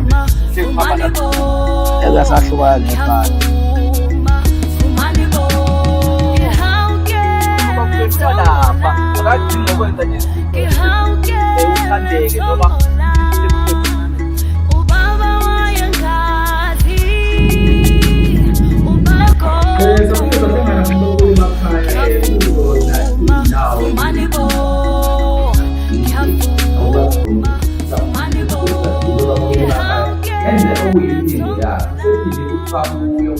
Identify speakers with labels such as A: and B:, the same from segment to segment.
A: Mhlawumbe sekuhamba nalo.
B: Eke sahlukana nebhadi.
A: Ubaba lapha akadingi ukwenza nje izinto uthandeke noma. Saphinde sahlangana nomuntu emakhaya kuzona indawo. Ngendlela okuyimpilo yakhe usephinde futhi babuye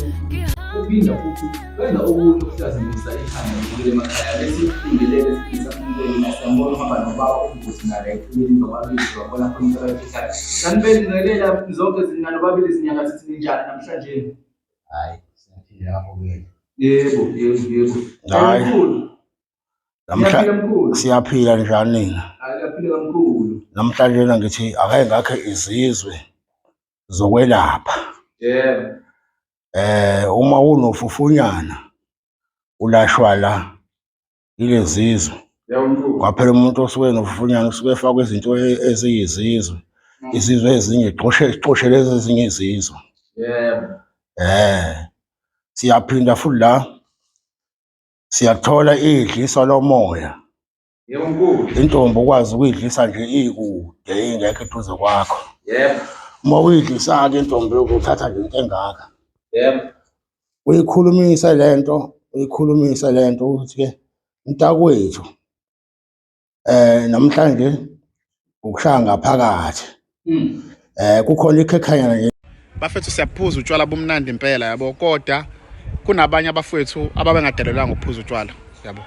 A: uphinda futhi wenza okunye okuhlazimisa ikhanda kubuyela emakhaya bese ubingelele sifisa umbele siyambona uhamba nobaba umbuzi ngale eceleni nobabili siyabona khona into abayiphethayo. Sanibingelela zonke izinyanga nobabili izinyanga sithi ninjani namhlanje?
B: Hayi, siyaphila lapho kuyena.
A: Yebo, yebo, yebo.
B: Hayi.
A: Mkhulu.
B: Namhla
A: Siyaphila mkhulu.
B: siyaphila njani nina?
A: Hayi, siyaphila mkhulu.
B: Namhlanje na ngithi ake ngakhe izizwe zokwelapha.
A: Yebo.
B: Uma unofufunyana ulashwa la ilezizwe.
A: Yebo mkhulu.
B: Kwaphela umuntu osuke enofufunyana usuke efakwe izinto eziyizizwe. Izizwe ezinye ixoshe ixoshe lezi ezinye izizwe.
A: Yebo.
B: Siyaphinda futhi la siyathola idliso lomoya.
A: Yebo mkhulu.
B: Intombi ukwazi ukuyidlisa nje ikude ingekho eduze kwakho.
A: Yebo.
B: Uma uyidlisa-ke intombi uthatha nje into engaka.
A: Yebo.
B: Uyikhulumise lento, uyikhulumise lento ukuthi-ke mntakwethu namhlanje ukushaya ngaphakathi. Kukhona ikhekhanyana nje.
C: Bafethu siyaphuza utshwala bumnandi impela yabo, kodwa kunabanye abafethu ababengadelelwanga ukuphuza utshwala yabo.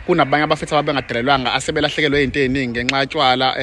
C: Kunabanye abafethu ababengadelelwanga asebelahlekelwe izinto eziningi ngenxa yotshwala,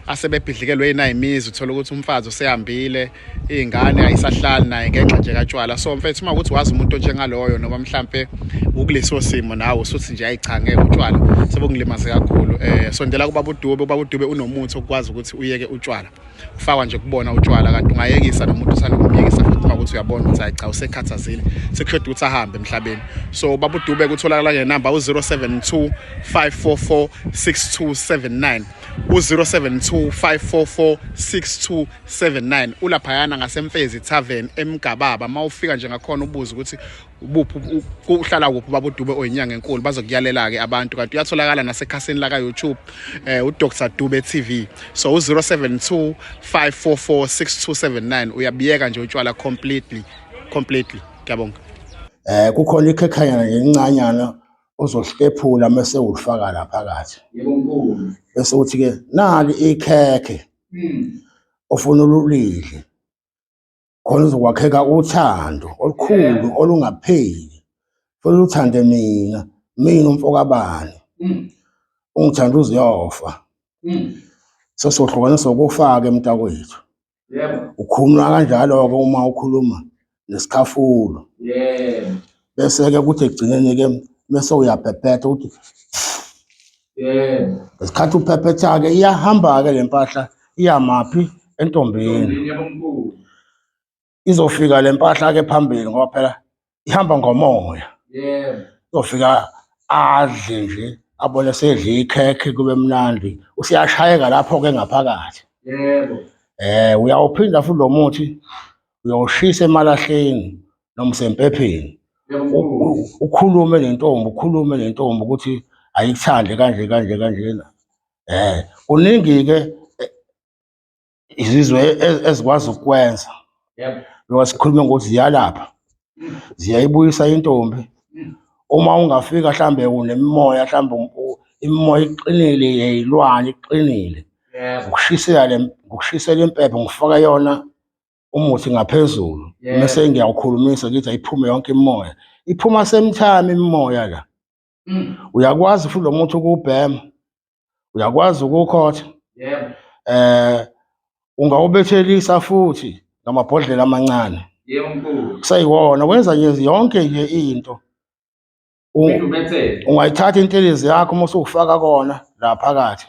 C: asebebhidlikelwe inayimizi, uthola ukuthi umfazi usehambile, iy'ngane ayisahlali naye ngenxa nje katshwala. So mfethu uma ukuthi wazi umuntu onjengaloyo noma mhlampe ukuleso simo nawe usuthi nje ayi cha ngeke utshwala sebungilimaze kakhulu, sondela kubaba uDube. Ubaba uDube unomuthi okwazi ukuthi uyeke utshwala, ufakwa nje kubona utshwala, kanti ungayekisa nomuntu usanokumyekisa futhi uma ukuthi uyabona ukuthi hayi cha usekhathazile, sekushoda ukuthi ahambe emhlabeni. So ubaba uDube kutholakala ngenamba u-072 544 6279, u-072 544 6279. Ulaphayana ngaseMfezi Tavern eMgababa. Uma ufika nje ngakhona ubuze ukuthi ubuphi uhlala kuphi ubaba uDube oyinyanga enkulu, bazokuyalela-ke abantu. Kanti uyatholakala nasekhasini laka-YouTube, uDr Dube TV. So u-072 544 6279 uyabiyeka nje utshwala completely, completely. Ngiyabonga.
B: Kukhona ikhekhanyana nje elincanyana ozohlephula mase ulifaka la phakathi.
A: Yebo mkhulu.
B: Bese uthi ke nali ikhekhe ofuna ulidle. Khona uzokwakheka uthando olukhulu olungapheli. Futhi uthande mina, mina umfokabani. Ungithanda uziyofa. Sesohlukaniswa ukufa-ke mntakwethu.
A: Yebo.
B: Ukhuluma kanjalo-ke uma ukhuluma nesikhafulo.
A: Yebo.
B: Bese-ke kuthi ekugcineni-ke bese uyaphephetha ukuthi
A: Yebo.
B: Ngesikhathi uphephetha-ke iyahamba-ke le mpahla iyamaphi entombini.
A: Yebo mkhulu.
B: Izofika le mpahla-ke phambili ngoba phela ihamba ngomoya.
A: Yebo.
B: Izofika adle nje abone sedla ikhekhe kube mnandi, usiyashayeka lapho-ke ngaphakathi.
A: Yebo.
B: Uyawuphinda futhi lo muthi uyawushisa emalahleni noma usempepheni.
A: Yebo mkhulu.
B: Ukhulume nentombi, ukhulume nentombi ukuthi ayikuthande kanje kanje kanjena. Kuningi-ke izizwe ezikwazi ukukwenza.
A: Yebo.
B: Ngoba sikhulume ngokuthi ziyalapha, ziyayibuyisa intombi. Uma ungafika mhlambe unemimoya, mhlambe imimoya iqinile yeyilwane iqinile.
A: Yebo.
B: Ngokushisela le, ngokushisela impepho ngifaka yona umuthi ngaphezulu.
A: Yebo.
B: Bese ngiyawukhulumisa ngithi ayiphume yonke imimoya. Iphuma same time imimoya la. Uyakwazi futhi lo muthi ukuwubhema. Uyakwazi ukuwukhotha.
A: Yebo.
B: Ungawubethelisa futhi ngamabhodlela amancane.
A: Yebo mkhulu.
B: Kuseyiwona wenza nje yonke nje into.
A: Uphinde ubethele.
B: Ungayithatha intelezi yakho uma usufaka kona la phakathi.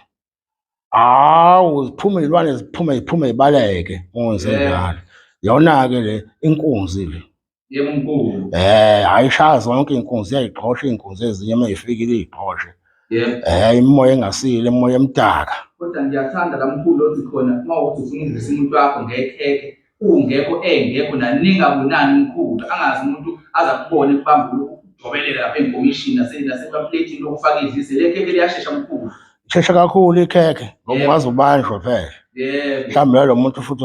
B: Hawu, ziphume izilwane ziphume ziphume zibaleke ungenze
A: Yebo.
B: njalo. Yona ke le inkunzi le.
A: Yebo mkhulu.
B: Ayishaya zonke inkunzi, iyayigxosha inkunzi ezinye uma ifikile iyigxoshe.
A: Yebo.
B: Imimoya engasile, imimoya emdaka.
A: Kodwa ngiyathanda la mkhulu othi khona uma ukuthi ufuna ukuvisa umuntu wakho ngekhekhe ungekho engekho naningabonani mkhulu angazi umuntu aze akubone kubamba ukujobelela lapha enkomishini nasemapletini lokufaka idlise le khekhe liyashesha mkhulu.
B: Shesha kakhulu ikhekhe ngoba
A: Yebo.
B: ungaze ubanjwe phela.
A: Yebo.
B: Mhlawumbe nalo muntu futhi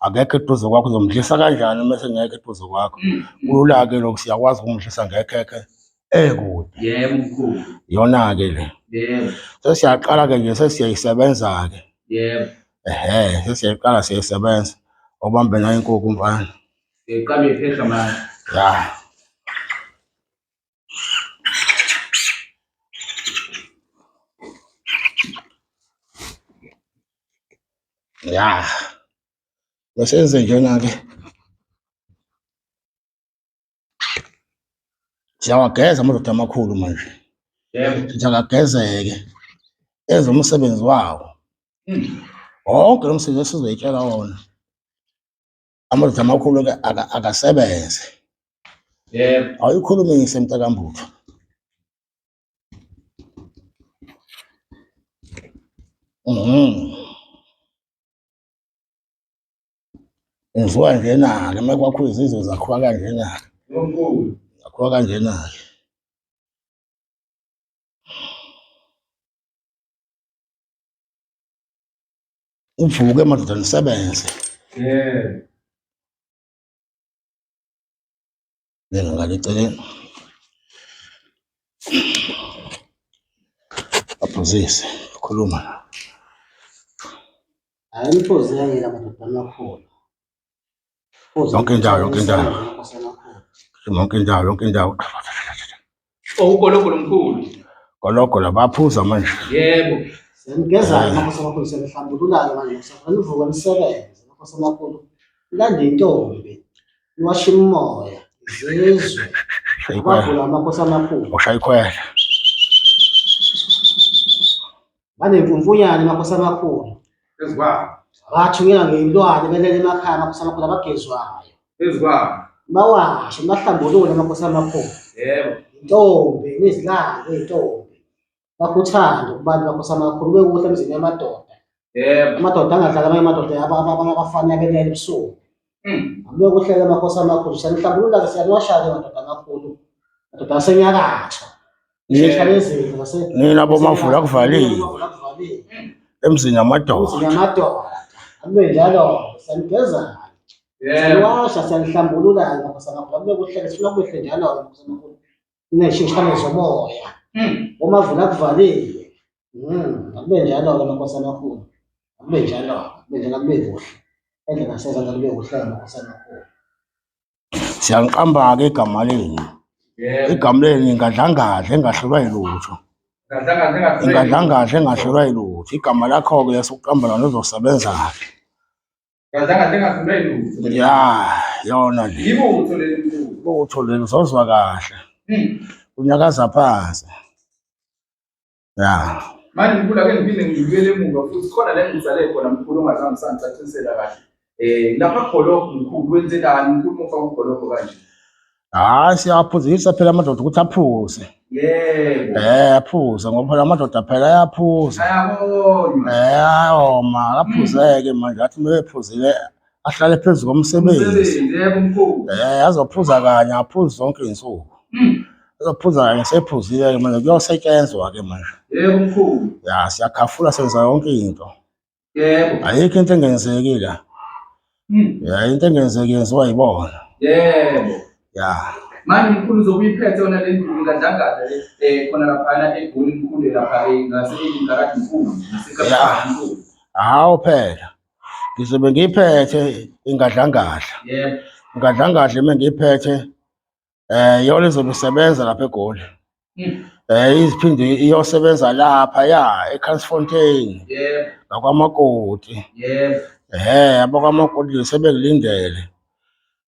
B: akekho eduze kwakho uzomdlisa kanjani uma sengekho eduze kwakho. Kulula-ke lokhu siyakwazi ukumdlisa ngekhekhe ekude.
A: Yebo mkhulu.
B: Iyona-ke le.
A: Yebo.
B: Sesiyaqala-ke nje sesiyayisebenza-ke.
A: Yebo.
B: Ehhe, sesiyayiqala siyayisebenza. Obambe nayo inkukhu mfana.
A: Ngiqala uyiphehla manje.
B: Ya. Ya. Besenze njena-ke. Siyawageza amadoda amakhulu manje.
A: Yebo.
B: Sithi akagezeke enze umsebenzi wawo. Wonke lo msebenzi esizoyitshela wona. Amadoda amakhulu ke akasebenze.
A: Yebo.
B: Awuyikhulumise mntakambutho. Yenziwa kanjena-ke uma kwakhiwa izizwe zakhiwa kanjena-ke. Zakhiwa kanjena-ke. Uvuke madoda nisebenze.
A: Yebo.
B: Beka ngale eceleni. Aphuzise, khuluma.
D: Hayi niphuze yayela madoda amakhulu. Phuze
B: Yonke indawo, yonke indawo.
D: Amakhosi amakhulu.
B: Yonke indawo, yonke indawo.
A: Oh, ugologolo mkhulu.
B: Gologola baphuza manje.
A: Yebo.
D: Siyanigezayo amakhosi amakhulu siyanihlambululayo manje kusasa nivuke nisebenze amakhosi amakhulu. Nilande intombi, niwashe imimoya, izizwe.
B: Shaya ikhwela.
D: Abagula amakhosi amakhulu.
B: Ushaya ikhwela.
D: Banemfumfunyane amakhosi amakhulu.
A: Phezu kwawo.
D: Abathunyelwa ngey'lwane belele emakhaya amakhosi amakhulu abagezwayo.
A: Phezu kwawo.
D: Bawashe nibahlambulule amakhosi amakhulu.
A: Yebo.
D: Intombi nizilande iy'ntombi. Bakhuthande kubantu amakhosi amakhulu kube kuhle emzini yamadoda.
A: Yebo.
D: Amadoda angadlali amanye amadoda abanye abafana belele ebusuku. Akube kuhle-ke amakhosi amakhulu. Siyanihlambulula-ke siyaniwasha-ke madoda amakhulu. Madoda asenyakatho.
B: Nina bomavula kuvaliwe
D: Kuvaliwe.
B: emzini yamadoda.
D: Emzini yamadoda. Akube njalo siyanigeza.
A: Yebo.
D: Siyaniwasha siyanihlambulula-ke makhosi amakhulu. Akube kuhle-ke sifuna kuhle njalo-ke makhosi amakhulu. Niney'shingishane zomoya. Omavula kuvaliwe. Akube njalo-ke makhosi amakhulu. Akube njalo, akube njalo, akube kuhle. Endlela nasezandla kube kuhle makhosi amakhulu.
B: Siyaniqamba-ke igama lenu.
A: Yebo.
B: Igama lenu ingadlangadla engahlulwa yilutho.
A: Ngadlangadla engahlulwa.
B: Ingadlangadla engahlulwa yilutho. Igama lakho-ke esukuqamba lona uzosebenza-ke.
A: Ngadlangadla engahlulwa yilutho.
B: Ya, yona le.
A: Ibutho leli mkhulu.
B: Ibutho leli uzozwa kahle. Unyakaza phansi. Ya.
A: Manje mkhulu ake ngiphinde ngibuyele emuva futhi khona la engisale khona mkhulu ongazange usangicacisela kahle. Lapha gologo mkhulu wenzelani mkhulu uma ufaka ugologo kanje?
B: Hayi siyaphuzisa phela amadoda ukuthi aphuze.
A: Yebo.
B: Aphuze ngoba phela amadoda phela ayaphuza.
A: Ayabonywa.
B: Ayoma, aphuzeke manje athi uma ephuzile ahlale phezu komsebenzi.
A: Umsebenzi, yebo mkhulu.
B: Azophuza kanye, aphuze zonke izinsuku. Azophuza kanye sephuzile ke manje kuyosetshenzwa ke manje.
A: Yebo mkhulu.
B: Ya, siyakhafula senza yonke into.
A: Yebo.
B: Ayikho into engenzeki la. Ya, into engenzeki yenziwa yibona.
A: Yebo.
B: Ya.
A: Manje mkhulu uzobe uyiphethe yona le ndlu ngadlangadla le khona laphana eGoli mkhulu lapha ngase eGaraji mkhulu naseKapteni mkhulu.
B: Hawu phela. Ngizobe ngiyiphethe ingadlangadla.
A: Yebo.
B: Ingadlangadla uma ngiyiphethe yona izobe isebenza lapha eGoli. Iziphinde iyosebenza lapha ya eCansfontein.
A: Yebo.
B: Ngakwamakoti.
A: Yebo.
B: Abakwamakoti sebekulindele.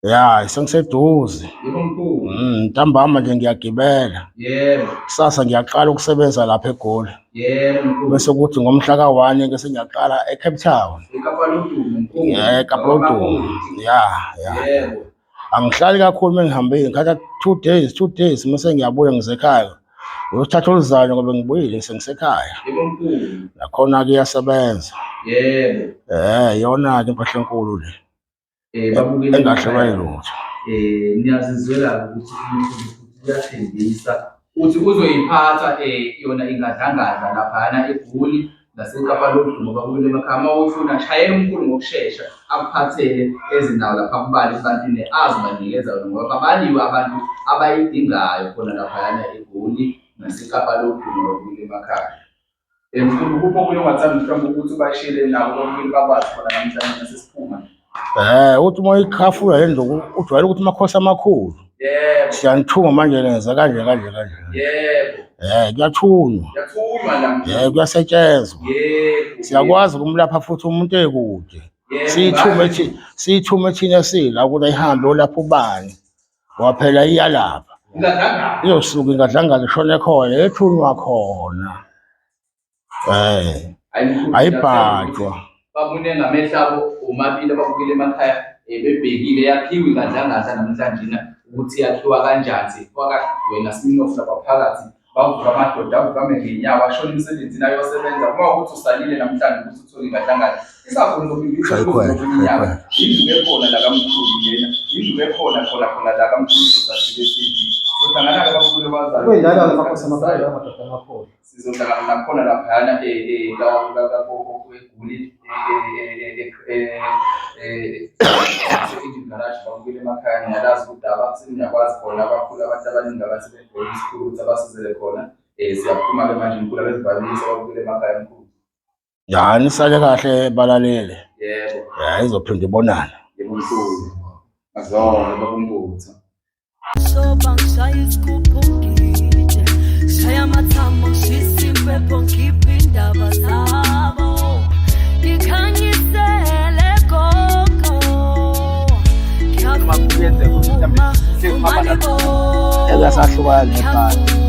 B: Ya, sengiseduze.
A: Yebo mkhulu.
B: Ntambama nje ngiyagibela.
A: Yebo.
B: Kusasa ngiyaqala ukusebenza lapha eGoli.
A: Yebo mkhulu.
B: Bese kuthi ngomhla ka-1 ke sengiyaqala eCape Town.
A: eKapa Lodumo mkhulu.
B: eKapa Lodumo. Ya, ya.
A: Yebo.
B: Angihlali kakhulu uma ngihambile, ngithatha 2 days, 2 days mase ngiyabuya ngize ekhaya. Uyothatha oluzanyo ngoba ngibuyile sengisekhaya.
A: Yebo mkhulu.
B: Nakhona-ke iyasebenza.
A: Yebo.
B: Iyona-ke impahla enkulu le.
A: Babukele
B: Engahlelwa yilutho.
A: Niyazizwela ukuthi umkhulu futhi uyathembisa uthi uzoyiphatha yona ingadlangadla laphayana eGoli naseKapa lodumo babukele emakhaya. Uma ufuna shayela umkhulu ngokushesha akuphathele ezindawo lapha kubali ebantwini azobanikeza yona ngoba babaliwe abantu abayidingayo khona laphayana eGoli naseKapa lodumo babukele emakhaya. Mkhulu kupho okunye ongathanda mhlawumbe ukuthi ubashiyele nabo babukeli bakwazi khona namhlanje nasesiphuma.
B: Uthi uma uyikhafula le nduku ujwayele ukuthi amakhosi amakhulu.
A: Yebo.
B: Siyanithuma manje nenza kanje kanje kanje.
A: Yebo.
B: Kuyathunywa.
A: Kuyathunywa la.
B: Kuyasetshenzwa.
A: Yebo.
B: Siyakwazi ukumlapha futhi umuntu ekude.
A: Yebo.
B: Siyithume thina sila ukuthi ayihambe olapha ubani. Ngoba phela iyalapha.
A: Ingadlangadla.
B: Iyosuka ingadlangadla ishone khona ethunywa khona. Ayibhajwa.
A: Babune ngamehlo abo omabili ababukele emakhaya bebhekile yakhiwe ingadlangadla namhlanje na ukuthi yakhiwa kanjani sifaka wena Sminoff lapha phakathi bavuka amadoda avuka ame ngenyawo ashona emsebenzini ayosebenza uma ukuthi usalile namhlanje ukuthi uthole ingadlangadla isakhona
B: Shayikhwela,
A: iminyaka indlu ekhona la kamkhulu lena indlu ekhona khona khona la kamkhulu sosasile TV sohlangana-ke babukele bazali
D: Kuyinjalo-ke makhosi amakhulu amadoda amakhulu.
A: Sizohlangana nakhona laphayana eGoli e-Engine Garage babukele emakhaya niyalazi udaba seniyakwazi khona abakhulu abantu abaningi abasebegoli isikhulu ukuthi abasizele khona siyaphuma-ke manje mkhulu abezivalisa babukele emakhaya mkhulu.
B: Ya nisale kahle balalele.
A: Yebo.
B: Ya izophinde ibonane.
A: Yebo mkhulu. Azonke babumbutho.
E: Soba ngishaya isigubhu ngide shaya amathambo ngishisa impepho ngikhiphe indaba zabo ngikhanyisele gogo ngiyavuma vumani bo
B: Ekasahlukana nebhadi.